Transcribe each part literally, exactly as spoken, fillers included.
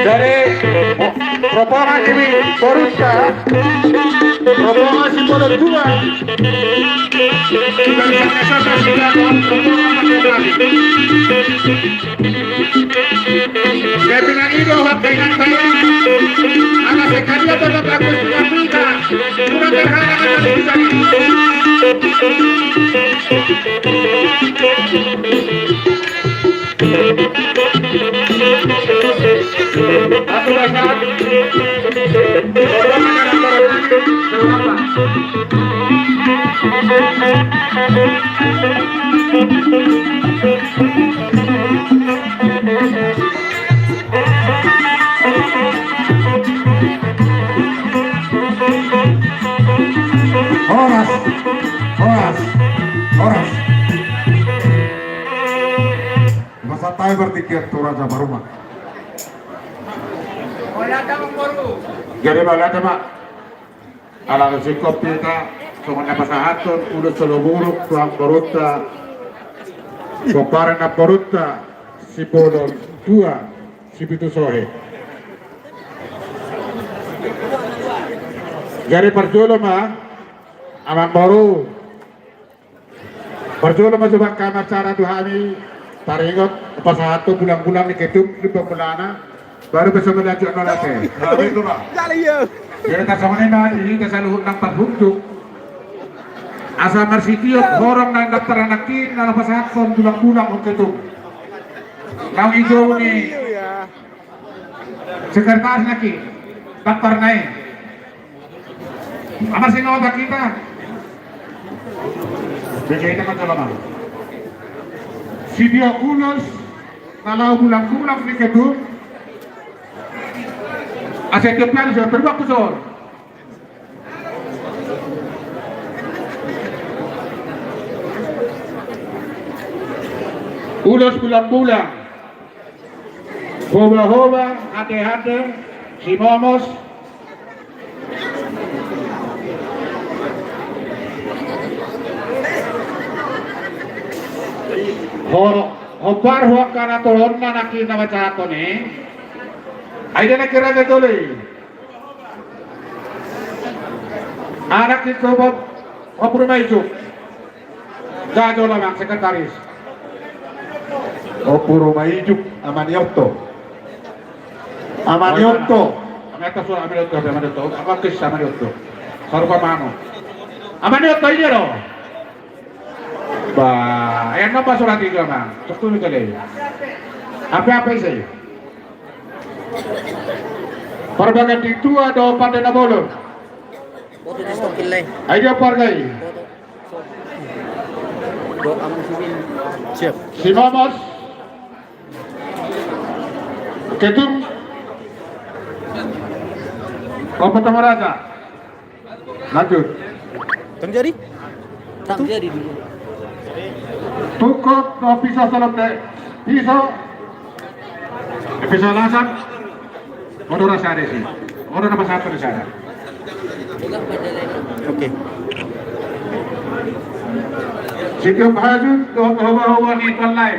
Dari rombongan ni borunta, rombongan Simbolon dua. Kepingan ido hak dengan saya. Anak sekali atau tetap aku sudah minta. Sudah terhalang anak bisa. Horas, horas, horas. Masa tahe berpikir tu raja baru ma. Jadi mauliate ma. Ala singkop hita songon na pasahathon ulos solo buruk tu amangborunta, pomparan ni amangborunta Simbolon dua, Sipitu Sohe. Jadi parjolo ma amangboru. Parjolo ma jo bangka acara tu hami taringot pasahathon bulang-bulang ni ketum di pemulana. Baru bisa melanjut nolate. Jadi tarsongon i ma di hita saluhut nang parhunjuk. Asa marsitiop horong nang daptar anak i na pasahathon bulang-bulang on ketum. Nang ijo ni sekretaris nang i daptar na i. Amar sinota kita. Jadi kita kan dalam. Sitio ulos na laho bulang-bulang ni ketum. Asa tiop kali saya berbuat kesor. Ulos bulang-bulang. Hoba-hoba, hate-hate, simomos. Hor-, hombar ho angka na tohonna nangkin na pasahathon i. Ai dia nangkin raja tole. Anak i sobo, ompuru ma ijuk. Jajo lamang sekretaris. Ompuru ma ijuk, Ama ni Otto. Ama ni Otto. Ama ni Otto, Ama ni Otto, Ama ni Otto. Apa kis Ama ni Otto? Sarupa mano. Ama ni Otto i dia do. Ba, yang nambah surat itu, Ama. Cok tu ni kali. Apa-apa isi? Parbagas di tua do pande na bolon. Foto di stop kilai. Ai dia pargai. Foto. Stop. Dok, aman sipin. Siap. Simomos. Ketum. Opat sama raja. Lanjut. Tang jadi? Tang jadi dulu. Tungkot do piso salop de. Piso. Piso lasak. Modora sada si. Modora na pasahat sada. Oke. Sitiop hajut dohot hoba-hoba ni tuan lae.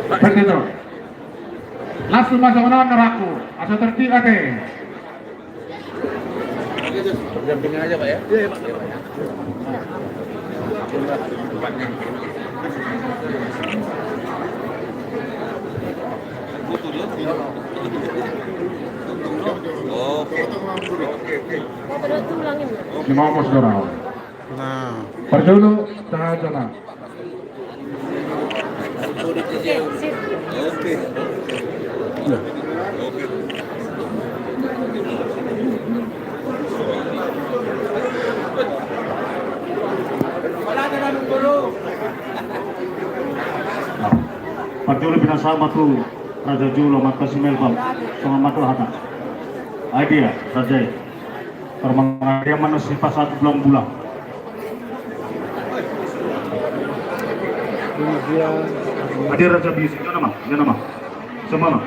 Begitu. Langsung masuk ke dalam neraka. Asa tertib ate. Dampingan aja, Pak, ya? Iya, iya, Pak. Oke. Oke, oke. Nah. Parjolo, sahaja, nah. Parjolo pinasahat ma tu raja jolo, Amanta Simelbam, songon i ma tu hata. Ai dia, raja i. Parmangarian ma na sipasahat bulang-bulang. Adi raja bisi, jana ma, jana ma. Sama ma.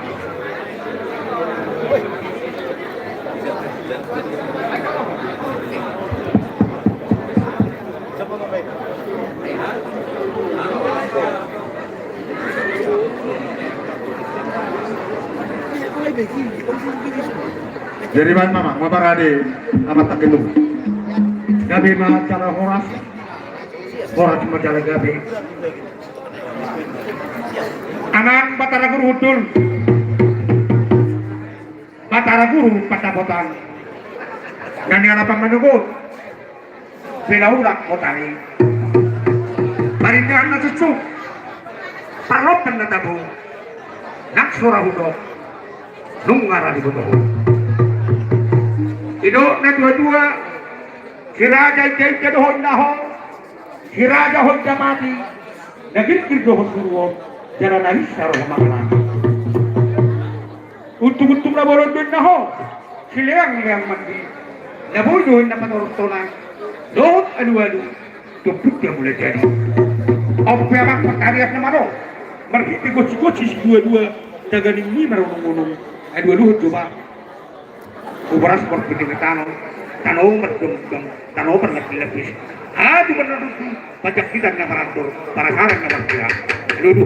Jadi baen ma, ma parade, apa tak itu? Gabe ma jala horas, horas ma jala gabe. Amang Batara Guru Hundul, Batara Guru Pandapotan, na nialap manogot. Pinaulak motari. Parindahan na suksuk. Parlompan na tabo. Nang sora hudok. Nunga ra diboto ho. Didok na tua-tua. Si raja inda-inda do ho inna ho. Si raja ho inda mati. Na girgir do ho suruon. Jala na risa ro ho mangalami. Untung-untung na bolon do inna ho, sileang-leang mandi. Na boi do inna panorot tona dohot alu-alu. Tompuk dia mulai jadi. On pe amang, partarias nama do. Marhite gosi-gosi si dua-dua. Taganing ni marunung-unung. Alu-alu hot joba. Ubaras marpinir tano. Tano mardomdom. Tano marlapis-lapis. Aduh, benar itu. Pajak kita na marandor, parasaran na marpira. Dudu.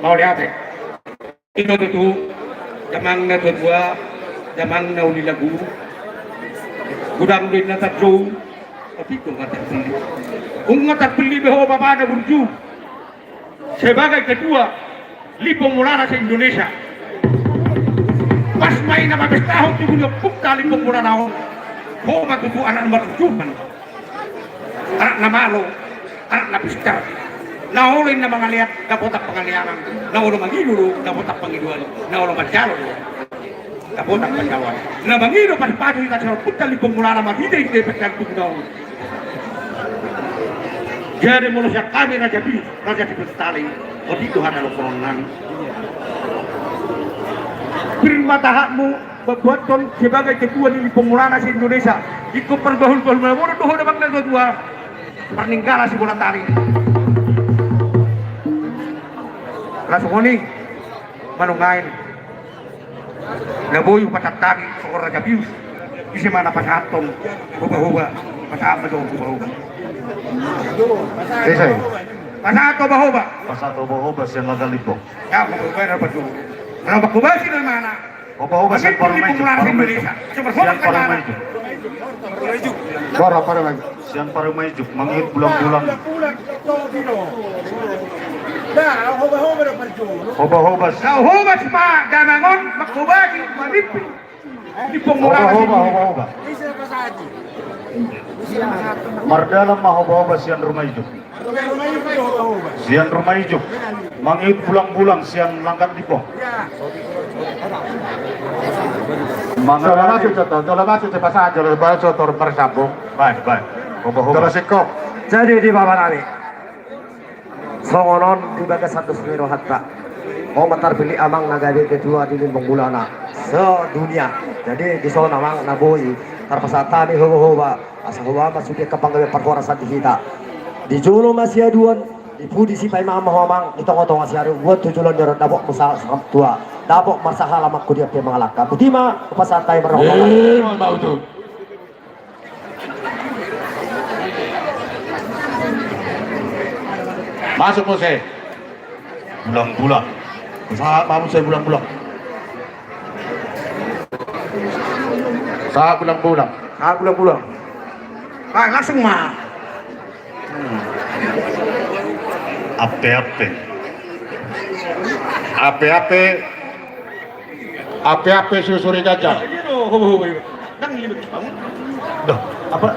Mauliate. Ino tutu, damang na tua-tua, damang na uli lagu. Godang do inna tarjou, tapi nunga tarpilli. Nunga tarpilli be ho bapa na burju. Sebagai ketua Lipo Mulana se-Indonesia. Pas ma i na mapestahon tugu ni ompunta Lipo Mulana on. Ho ma tutu anak na marjujuman. Anak na malo, anak na pistar. Na olo inna mangalean, dapotan pangaleanan. Na olo mangido do, dapotan pangidoan. Na olo manjalo do, dapotan panjaloan. Na mangido pasu-pasu hita sian ompunta Lipo Mulana marhite-hite pesta tugu na on. Jadi molo sian hami Raja Bius, Raja Sipitali, otik do hata dohonon nami. Pir ma tahatmu mambuathon sebagai ketua ni Lipo Mulana se-Indonesia. Ingkon parbahul-bahul na modom do ho damang na tua-tua. Parninggala sibola tali. Langsung on i, manungkaon. Na boi hupasahat hami songon Raja Bius. Ise ma na pasahathon hoba-hoba, pasahat ma jo hoba-hoba. Ise? Pasahat hoba-hoba. Pasahat hoba-hoba sian Langkan Limbong. Ya, hoba-hoba na pasahat. Hoba-hoba sian Parumaijuk, Parumaijuk. Sian Parumaijuk. Bora, Parumaijuk. Sian Parumaijuk, mangihut bulang-bulang. Hoba-hoba. Hoba-hoba. Hoba-hoba ma damang on, manghobasi, manimpi. Hoba-hoba, hoba-hoba. Mardalan ma hoba-hoba sian Rumaijuk. Sian Rumaijuk. Mangihut bulang-bulang sian Langkan Limbong. Jolo masuk, jolo masuk, pasahat jolo, baru tor marsambung. Baik, baik. Hoba-hoba. Jolo singkop. Jadi di baba nami songon on di bagasan dos ni rohanta. Ho ma tarpillit amang na gabe ketua di Limbong Mulana sedunia. Jadi dison amang na boi tarpasahat hami hoba-hoba, asa hoba ma sude angka panggabean parhorasan di hita. Di jolo ma siaduon, di pudi sipaimaon ma ho amang, di tonga-tonga siaduon, buat tu jolo ni on dapot musa tua, dapot marsahala mangkudi ampe mangalangka. Boti ma hupasahat hami marroha. Eh, ma utu. Masuk muse. Bulang-bulang. Sahat ma muse bulang-bulang. Sahat bulang-bulang. Sahat bulang-bulang. Nah, langsung ma. Hmm. Ape-ape. Ape-ape. Ape-ape susuri gajah. Doh, apa?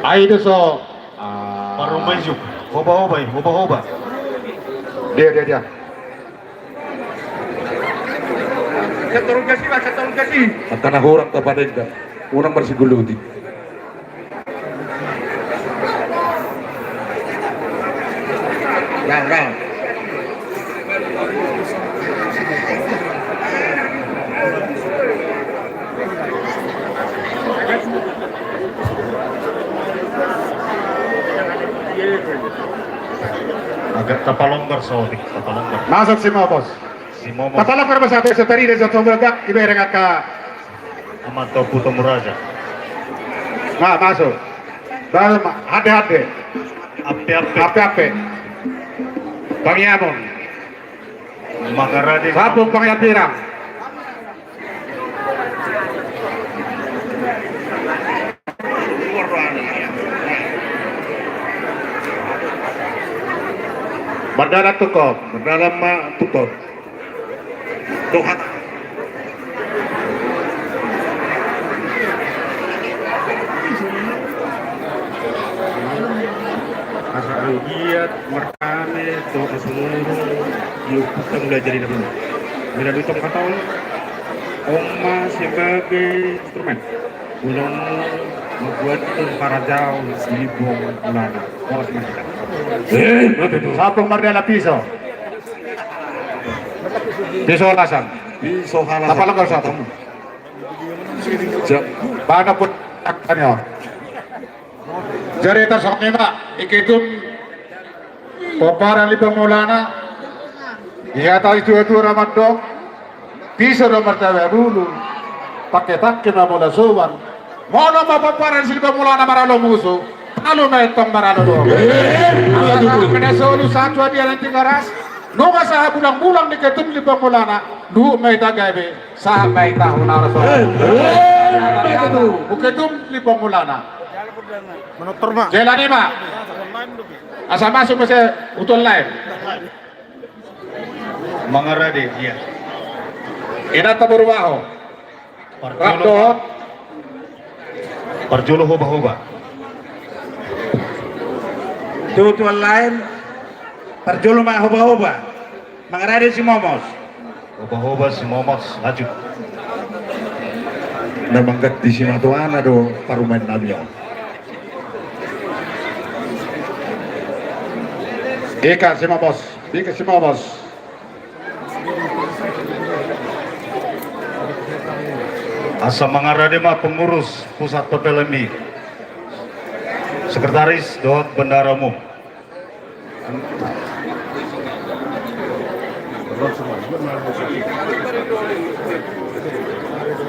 Ai do so. Ah. Parumai juk. Hoba-hoba, hoba-hoba. Dia, dia, dia. Setorun kasi, Pak, setorun kasi. Angka na hurang tapadenggan. Unang marsiguluti. Rang, rang. Agak tapalonggar saotik, tapalonggar. Masuk si Mopos. Si Momos. Tapalonggar ma saotik, satarida saotik, bagak ibereng angka. Amanta Ompu Tomuraja. Nah, masuk. Dalam, hande-hande. Ape-ape. Ape-ape. Pangiamon. Mangarade. Sapung pangiam pirang. Mardalan tungkot, mardalan ma tungkot. Tuhan. Asa anggiat marame tu songon i. Di umpuk ta mulai jadi nama. Bila di tongkat on, on ma sebagai instrumen. Unang membuat pun para jauh di Limbong Mulana. Horas ma hita. Eh, betul. Sapung mardalan piso. Piso lasan. Piso halasan. Apa lagi harus apa? Siap. Mana pun akannya. Jadi tarsongon i ma, i Ketum pomparan Limbong Mulana. Dihata i tua-tua na mandok, piso do martaba bulu, pangke-pangke ma bola soban. Molo ma pomparan si Limbong Mulana maralo musu, talu ma i tong maralo do. Eh, iya, betul. Kena solu satu hadiah nanti keras. Nunga sahat bulang-bulang di Ketum Limbong Mulana, duhut ma hita gabe, sahat ma hita hona raso. Eh, eh, iya, betul. Di Ketum Limbong Mulana. Manortor ma. Jalan i ma. Asa masuk muse utuan laen. Mangarade, iya. Inanta boru Baho. Parjolo. Rap dohot. Parjolo hoba-hoba. Tu utuan laen. Parjolo ma hoba-hoba. Mangarade si Momos. Hoba-hoba si Momos, maju. Na mangganti simatuana do parumaen nami on. Ika si Momos, ika si Momos. Asa mangarade ma pengurus pusat P P L M I. Sekretaris dohot bendahara umum.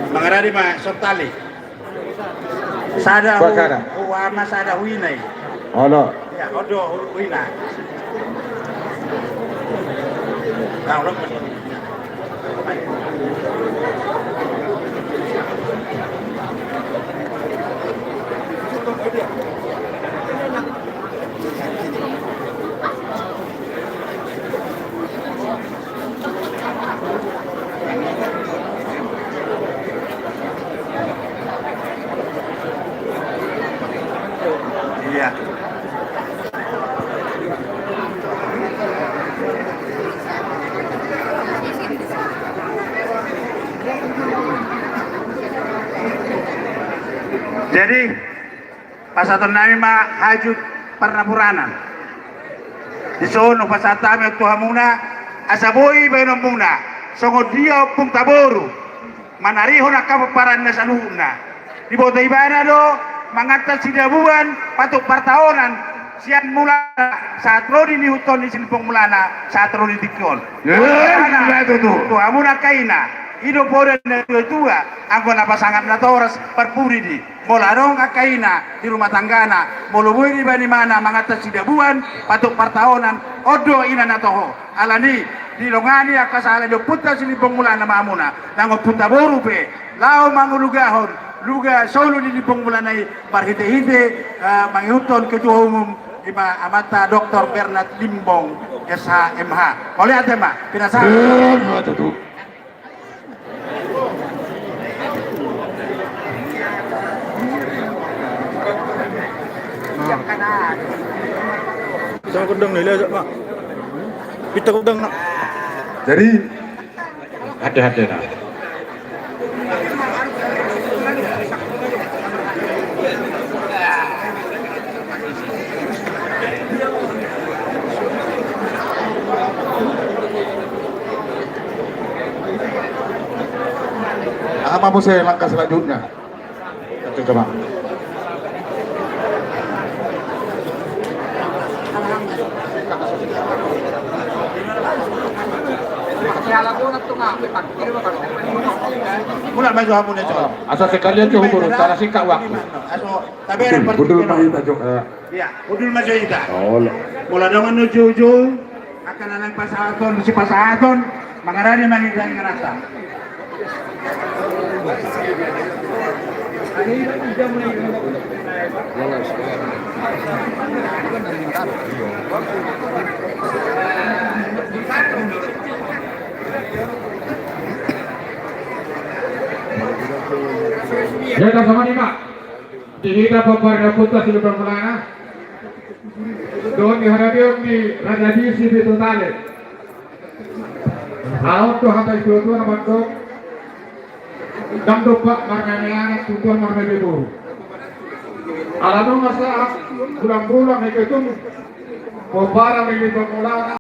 Mangarade ma, sop tali. Sada hu, hu ama, sada hu ina i. Olo. Ya, odo hu, hu ina. Nah, olo. Iya. Jadi, Pasahaton nami ma hajut parnapuranan. Dison hupasahat hami tu hamuna, asa boi baenonmuna songon dia ompung taboru manarihon angka pomparan na saluhutna. Diboto ibana do mangantar sidabuan patuk partaonan sian mulana sahat ro di nihuthon ni silipong mulana sahat ro di tingki on. Ia, ia, tutu. Tu hamuna angka ina, i do poda ni natuatua, anggo na pasangap natoras parpudi di. Molo adong angka ina di rumah tanggana, molo boi dibaen imana mangantar sidabuan patuk partaonan, on do ina na toho. Alani i, didongani angka sahala ni ompunta silipong mulana ma hamuna, nang ompunta boru pe laho mangulugahon luga solu ni lipong mulana i marhitehite, eh, mangihuthon ketua umum, i ma amanta Doktor Bernard Limbong, S H, M H. Mauliate ma, pinasahat. Eh, mauliate tu. Sama kudang ni, lihat, Mak. Pita kudang, nak. Jadi, hati-hati, nak. Aha ma muse langkah selanjutnya? Oke, coba. Mulak ma jo hamu na jo. Asa sekalian jo hubur, tanah singkat waktu. Aso, tapi ada. Betul, betul, Pak, kita jo. Eh. Ia, hundul ma jo hita. Olo. Molo adong na jou-jou, angka na naeng pasahaton, sipasahaton, mangarade ma hita ingananta. Jadi, sama ni, Pak. Di hita pomparan ni ompunta silipong mulana. Dohot di haradeon ni Raja Disi Pitu Tale. Ala on do hata ni natuatua na mandok. Ndang dompak marnamei anak, tutu marnamei boru. Ala nunga sahat bulan-bulan na ketum pomparan ni silipong mulana.